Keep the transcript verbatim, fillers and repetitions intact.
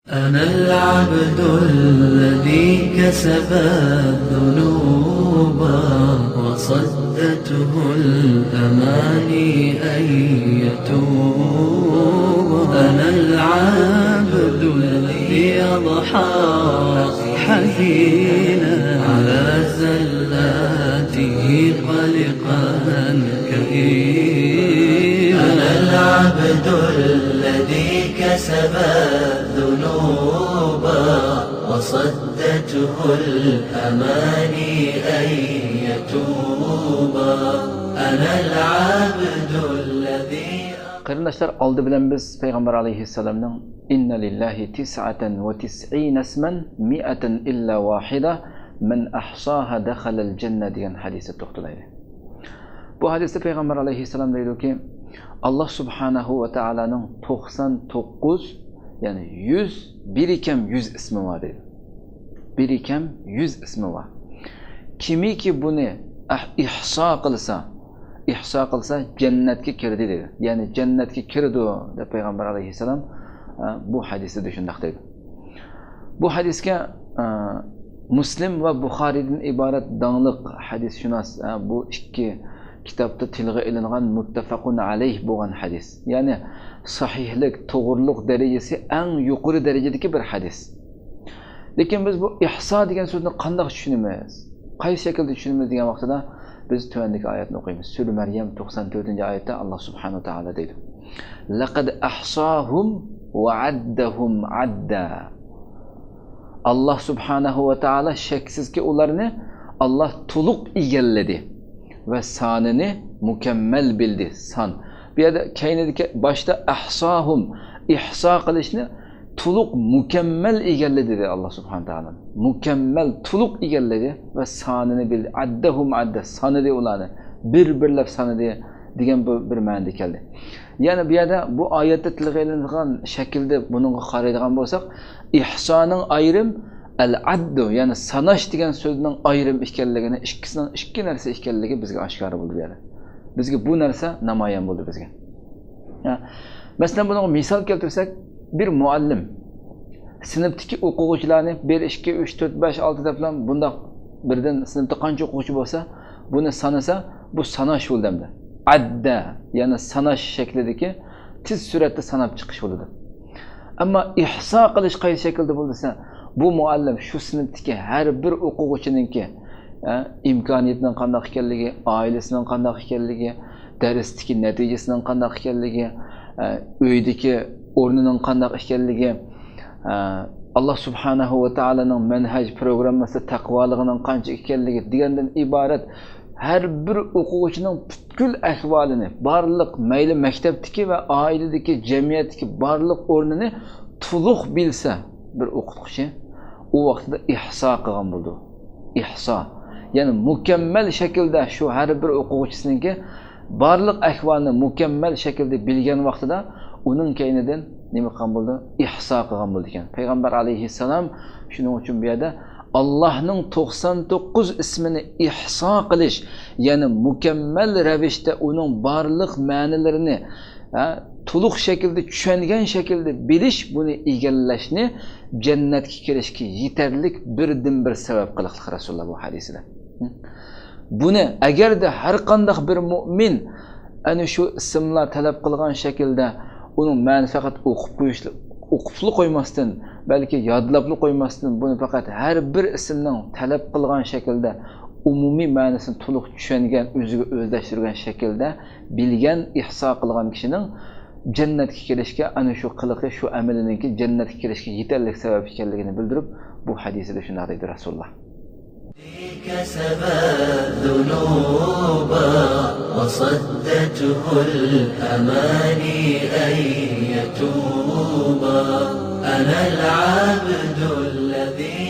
أنا العبد الذي كسب الذنوب وصدته الأماني أن يتوب. أنا العبد الذي أضحى حزينا على زلاته قلقا كئيبا. أنا العبد الذي كسب الذنوب وصدته الأماني أن يتوب. أنا العبد الذي قېرىنداشلار، ئالدى بىلەن بىز پەيغەمبەر ئەلەيھىسسالامنىڭ «إن لله تسعة وتسعين اسما مائة إلا واحدة من أحصاها دخل الجنة» دېگەن ھەدىسىدە توختىلايلى. بۇ ھەدىستە پەيغەمبەر ئەلەيھىسسالام دەيدۇكى، ئاللا سۇبھانەھۇ ۋە تائالانىڭ توقسان توققۇز، يەنى يۈز، بىرى كەم يۈز ئىسمى بار دەيدۇ. بىرى كەم يۈز ئىسمى بار. كىمكى بۇنى ئەھ-، ئىھسا قىلسا، ئىھسا قىلسا جەننەتكە كىردى دەيدۇ. يەنى جەننەتكە كىرىدۇ دەپ پەيغەمبەر ئەلەيھىسسالام، ئە، بۇ ھەدىستە شۇنداق دەيدۇ. بۇ ھەدىسكە، ئە، مۇسلىم ۋە بۇخارىدىن ئىبارەت داڭلىق ھەدىسشۇناس، ئە، بۇ ئىككى كىتابتا تىلغا ئېلىنغان مۇتتەفەقۇن ئەلەيھ بولغان ھەدىس. يەنى سەھىھلىك، توغرىلىق دەرىجىسى ئەڭ يۇقىرى دەرىجىدىكى بىر ھەدىس. لېكىن بىز بۇ ئىھسا دېگەن سۆزنى قانداق چۈشىنىمىز؟ قايسى شەكىلدە چۈشىنىمىز دېگەن ۋاقتىدا بىز تۆۋەندىكى ئايەتنى ئوقۇيمىز. سۈرە مەريەم توقسان تۆتىنچى ئايەتتە ئاللا سۇبھانەھۇ ۋە تائالا دەيدۇ، لەقەد ئەھساھۇم ۋە ئەددەھۇم ئەددا. ئاللا سۇبھانەھۇ ۋە تائالا شەكسىزكى ئۇلارنى ئاللا تولۇق ئىگىلىدى ۋە سانىنى مۇكەممەل بىلدى. سان. بۇ يەردە كەينىدىكى باشتا ئەھساھۇم، ئىھسا قىلىشنى تولۇق مۇكەممەل ئىگىلىدى دېدى ئاللا سۇبھانەھۇ ۋە تائالا. مۇكەممەل، تولۇق ئىگىلىدى ۋە سانىنى بىلدى. ئەددەھۇم ئەددا، سانىدى ئۇلارنى. بىر-بىرلەپ سانىدى دېگەن بۇ بىر مەنىدە كەلدى. يەنى بۇ يەردە بۇ ئايەتتە تىلغا ئېلىنغان شەكىلدە بۇنىڭغا قارايدىغان بولساق، ئىھسانىڭ ئايرىم، ئەل-ئەددۇ، يەنى ساناش دېگەن سۆزنىڭ ئايرىم ئىكەنلىكىنى، ئىككىسىنىڭ ئىككى نەرسە ئىكەنلىكى بىزگە ئاشكارا بولدى بۇ يەردە. بىزگە بۇ نەرسە نامايان بولدى بىزگە. ھە. مەسىلەن، بۇنىڭغا مىسال كەلتۈرسەك، بىر مۇئەللىم سىنىپتىكى ئوقۇغۇچىلارنى بىر، ئىككى، ئۈچ، تۆت، بەش، ئالتە دەپلا بۇنداق بىردىن سىنىپتا قانچە ئوقۇغۇچى بولسا، بۇنى سانىسا، بۇ ساناش بولدى ئەمدى. ئەددە، يەنى ساناش شەكلىدىكى تېز سۈرئەتتە ساناپ چىقىش بولىدۇ. ئەمما ئىھسا قىلىش قايسى شەكىلدە بولدى دېسە، بۇ مۇئەللىم شۇ سىنىپتىكى ھەر بىر ئوقۇغۇچىنىڭكى، ئە، ئىمكانىيىتىنىڭ قانداق ئىكەنلىكى، ئائىلىسىنىڭ قانداق ئىكەنلىكى، دەرستىكى نەتىجىسىنىڭ قانداق ئىكەنلىكى، ئە، ئۆيدىكى ئورنىنىڭ قانداق ئىكەنلىكى، ئە، ئاللا سۇبھانەھۇ ۋە تائالانىڭ مەنھەج پروگراممىسىدا تەقۋالىقىنىڭ قانچە ئىكەنلىكى دېگەندىن ئىبارەت ھەر بىر ئوقۇغۇچىنىڭ پۈتكۈل ئەھۋالىنى، بارلىق مەيلى مەكتەپتىكى ۋە ئائىلىدىكى، جەمئىيەتتىكى بارلىق ئورنىنى تولۇق بىلسە بىر ئوقۇتقۇچى، ئۇ ۋاقتىدا ئىھسا قىلغان بولىدۇ. ئىھسا. يەنى مۇكەممەل شەكىلدە شۇ ھەر بىر ئوقۇغۇچىسىنىڭكى بارلىق ئەھۋالىنى مۇكەممەل شەكىلدە بىلگەن ۋاقتىدا ئۇنىڭ كەينىدىن نېمە قىلغان بولىدۇ؟ ئىھسا قىلغان بولىدىكەن. پەيغەمبەر ئەلەيھىسسالام شۇنىڭ ئۈچۈن بۇ يەردە ئاللاھنىڭ توقسان توققۇز ئىسمىنى ئىھسا قىلىش، يەنى مۇكەممەل رەۋىشتە ئۇنىڭ بارلىق مەنىلىرىنى، ھە، تولۇق شەكىلدە چۈشەنگەن شەكىلدە بىلىش، بۇنى ئىگىلەشنى جەننەتكە كىرىشكە يېتەرلىك بىردىنبىر سەۋەب قىلىقلىق رەسۇلۇللا بۇ ھەدىسىدە. بۇنى ئەگەردە ھەر قانداق بىر مۇئمىن ئەنە شۇ ئىسىملار تەلەپ قىلغان شەكىلدە ئۇنىڭ مەنىسى پەقەت ئوقۇپ قويۇش، ئوقۇپلا قويماستىن، بەلكى يادلاپلا قويماستىن، بۇنى پەقەت ھەر بىر ئىسىمنىڭ تەلەپ قىلغان شەكىلدە ئومۇمىي مەنىسىنى تولۇق چۈشەنگەن، ئۆزىگە ئۆزلەشتۈرگەن شەكىلدە بىلگەن، ئىھسا قىلغان كىشىنىڭ جەننەتكە كىرىشكە ئەنە شۇ قىلىقى، شۇ ئەمىلىنىڭكى جەننەتكە كىرىشكە يېتەرلىك سەۋەب ئىكەنلىكىنى بىلدۈرۈپ، بۇ ھەدىسىدە شۇنداق دەيدۇ رەسۇلۇللا. كسب الذنوب وصدته الأماني أن يتوب. أنا العبد الذي